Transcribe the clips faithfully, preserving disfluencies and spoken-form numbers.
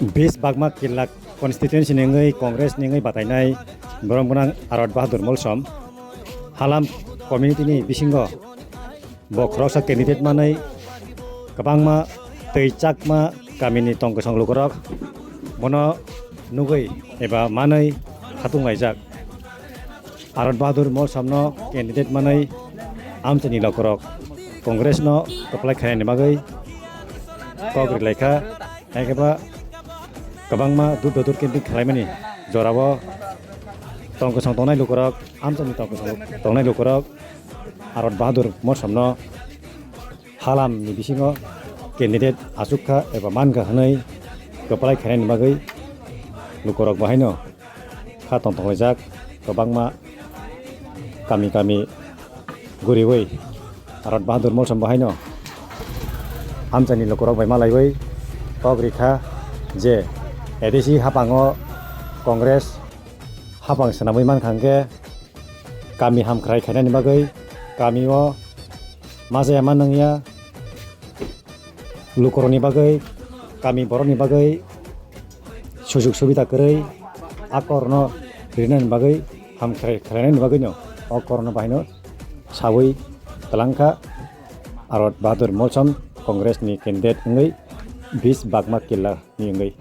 Bis Bagma Killa constituency ni wngwi Congress ni wngwi batainai borok gwnang Arot Bahadur Molsom Halam community ni bisingo bo khoroksa candidate manwi kwbangma twi chakma kamini tongkosong lukurok bono nugwi eba manwi khatung laijak. Arot Bahadur Molsomno candidate manwi amchaini lukurok Congress no kwplai khainani bagwi kok ri laikha. Hai khe ba kwbangma dur dodur campaign khlaimani jorao tongkosong tongnai lukurok, amchaini tongkosong tongnai lukurok Arot Bahadur Molsomno Halam ni bisingo candidate achuk kha eba man kha hwnwi kwplai khainani bagwi lukurok bahaino kha tong tonglaijak kwbangma kami kami guriwi Arot Bahadur Molsom bahaino amchaini lukurok bai malaiwi kok rikha je A D C hapango Congress hapang swnamwi mankha hwnkhe kami hamkrai khainani bagwi kamio majaya ma nangya lukurokni bagwi kami borokni bagwi sujug subida kwrwi a korno rinani bagwi hamkrai khlainani bagwino o korno bahaino sawi twlangkha Arot Bahadur Molsom Congress ni candidate wngwi Bis Bagma Killa ni wngwi.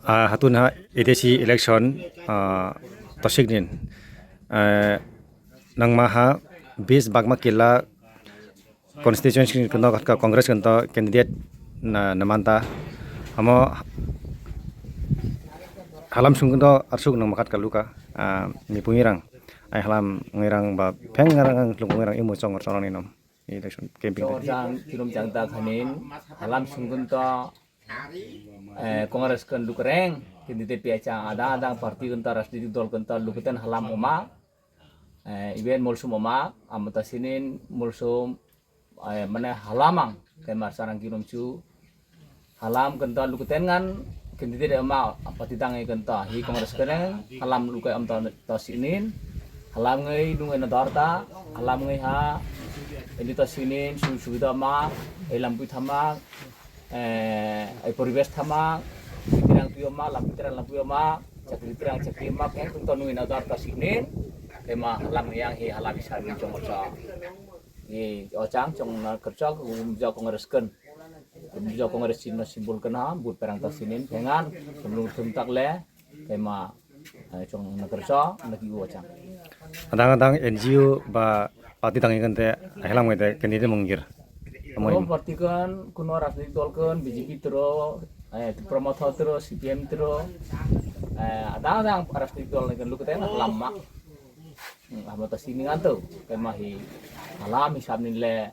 Ah, hatun ha A D C election, ah, tosik din. Eh, nangma ha Bis Bagma Killa constituency ni kwnto kha Congress kwnto candidate na, na manta. Amo Halam sung kwnto arsuk nangma khat ka luka, ah, ni pungi rang. Ai Halam ngi rang ba pheng rang ang lung pungi rang imu chong chong ni nom. Election campaign. Chor jang, kirum jang da khanin, Halam sung kwnto, eh, Congress kan lukureng, candidate pi achang, adang adang party kwnto, rajnitik dol kwnto, lukuten Halam oma, eh, even Molsom oma, amata sinin Molsom, eh, mane Halamang, kemar sarang kirum chu, Halam kwnto lukuten ngan, candidate oma, party dang kwnto, hi Congress kene, Halam lukai amta to sinin, Halam ngai nungai na dorta, Halam ngai ha, ini to sinin, su subida ma, elam pui thama, eh, ai poribesh thama, pitirang tuyo ma, lam pitirang lam tuyo ma, chakri pitirang chakri ma, pheng tung to nui na dar ta sinin, ema lam yang hi hala bisa ni chong cha. Ni ochang chong na kerja ku jo Congress ken. Ku jo Congress sin na simbol ken ha, but perang ta sinin, phengan, sebelum thum tak le, ema, eh, chong na kerja, na ki ochang. Adang adang N G O ba party tang ikan te, helang mai te, kendi te mungkir. Amoi. Kuno party kan, kuno rajnitik dol kan, B J P tero, eh, Tipra Motha tero, C P M tero, eh, adang adang rajnitik dol ni kan lukte na lama. Hmm, amo ta sini ngan tu, kema hi, halam hisab ni le,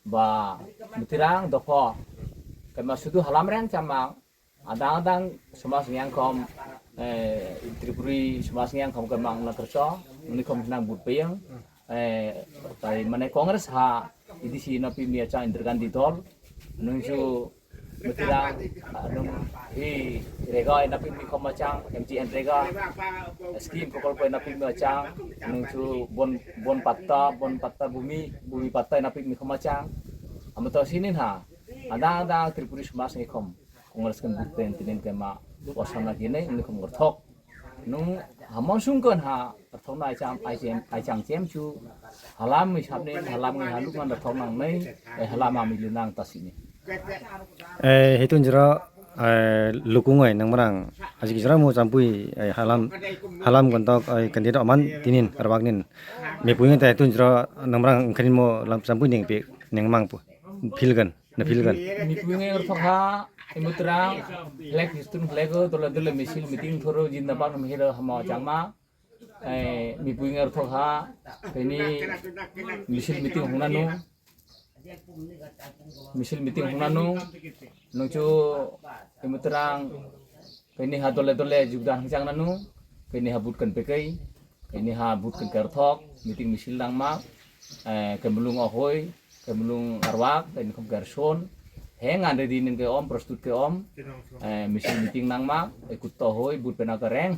ba, mutirang dopho, kema sudu halam reng chamang, adang adang somaj ni angkhom, eh, Tripuri somaj ni angkhom khe mang na kerso, nini khom nang but peyang, eh, tai mane Congress ha, A D C na pi mi achang Indira Gandhi dol, nung chu mutirang, ah, nung hi rega na pi mi khom achang, M G N rega, scheme prokolpo na pi mi achang, nung chu bon, bon patta, bon patta bumi, bumi patta na pi mi khom achang, amo to sinin ha, adang adang Tripuri somaj ni khom. Congress kan bukten tinin kema osana hinai ini kong rthok. Nung hamon sungkon ha rthok na aicham, aicham, aicham chem chu. Halam mi sabni halam ngai haluk man rthok nang nai, eh, halam ami lu nang tasini. Eh, hitun jero, eh, lukung ai nang marang. Ajik jero mo champui, eh, halam, halam gontok, eh, candidate oman tinin karbak nin. Mi puing te hitun jero nang marang khanin mo lam champui ning pi, ning mang pu. Philgan. Na philgan. Mipuinge orthokha, imutra, flag histung flag o, dole dole misil meeting thoro, jinda bang mihiro hamo changma. Eh, mipuinge orthokha, tini misil meeting hungnanu. Misil meeting hungnanu. Nungchu imutrang, tini ha dole dole jugdan hangchang nanu. Tini ha but kan pekai. Ini ha but kan kerthok, meeting misil nangma, eh, kemulung ohoi, kemulung arwak, ini khum kerson, heng andre di nin ke om, prostut ke om, eh, misil meeting nangma, ekut to hoi, but pena kereng,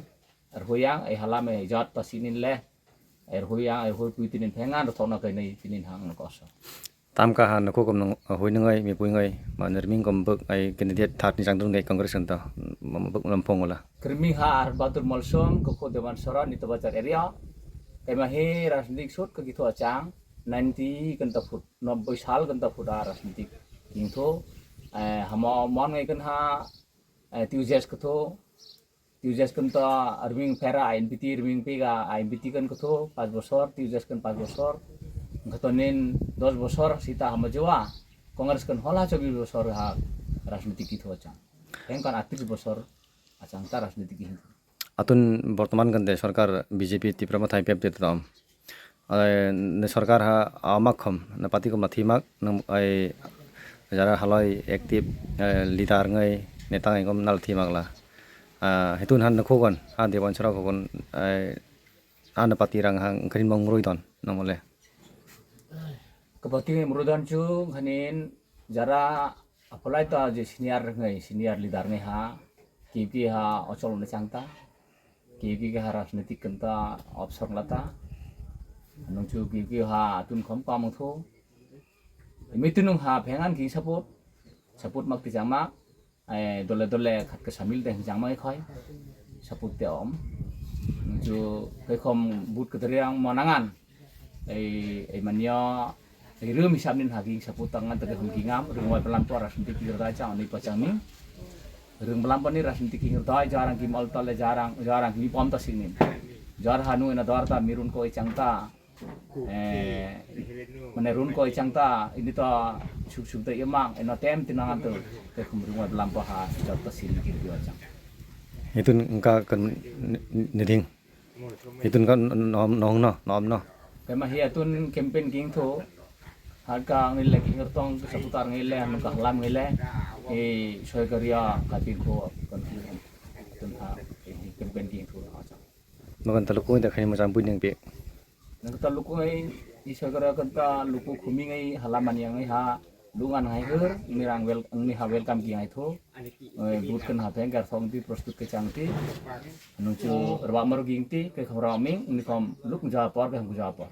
er hoyang, eh, halam, eh, jat ta sinin le, er hoyang, eh, hoi pui tinin phengan, rthok na kai nei tinin hang na koso. Tamka ha nokho kom nung, hui nungoi, mipui ngoi, ma nirming kom bwk ai candidate third ni changdung dei Congress kanta, ma bwk lam phongola. Kirmi ha ar Bahadur Molsom, kokho Dewan Sora, Nito Bazar area. Kema hi rajnitik sut ka kitho achang, ninety kanta phut, nobboi sal kanta phut a rajnitik kingtho. Eh, hamo mon ngai kan ha, eh, Tuesdays kutho, Tuesdays kan to Arming Pera, I N P T Arming Pega, I N P T kan kutho, pas bosor, Tuesdays kan pas bosor. Katonin dos bosor, sita hamo jawa, Congress kan hola chobis bosor ha rajnitik kitho achang. Hengkan atris bosor achang ta rajnitik kitho. Atun bortoman kan de sorkar B J P Tipra Mothai pep de tom. Ai, ni sorkar ha amak khom, na party khom na thimak, nang ai jara halai active, eh, leader ngai, neta ngai khom nal thimak la. Ah, hitun han na khogon, ha Dewan Sora khogon, ai, ha na party rang ha ngkrin mong roi don, nang mole. Kapati mrudan chu khanin jara apolai ta je senior ngai, senior leader ngai ha, K P ha ochol ne changta, K P ha rajnitik kanta opsor lata, nung chu K P ha tun khom kamang tho, mitunung ha phengan ki support, support mak ti chama, eh, dole dole khat ka samil de hinjang mai khoi. Saput te om. Ju kai khom but ka deriang mo nangan. Ei, ei manya, ei rum hisab nin hagi saput tangan te khom kingam, rum wai pelan po rajnitik kir dai chang ni pachang ni. Rum pelan po ni rajnitik kir dai jarang ki mal tale jarang, jarang ki pom ta sing ni. Jar hanu ina dor ta mirun ko chang ta. Eh, mane run koi chang ta, ini to suk suk ta imang, ino tem tinang antu, te khum rung wai lampa ha, jot ta sin kir dio chang. Itun engka kan ni-, niding. Itun kan nom, nom no, nom no. Kema hi atun campaign ging tho, haka ngi le ging tong, saputar ngi le, anu ka halam ngi le, e soi karia, kati ko, kan tun ha, e campaign ging tho, ha chang. Makan talukung ida khani machang buineng pe. Nang ta luku ai, i sagara kan ta luku khuming ai, hala mani ang ai ha, lungan hai her, nirang wel, ang ni ha welcome ki ai tho. Ai, but kan ha peng gar song ti, prostut ke chang ti. Nung chu rwa mar ging ti, ke kham rwa ming, ni kom luk ja por, ke ham ja por.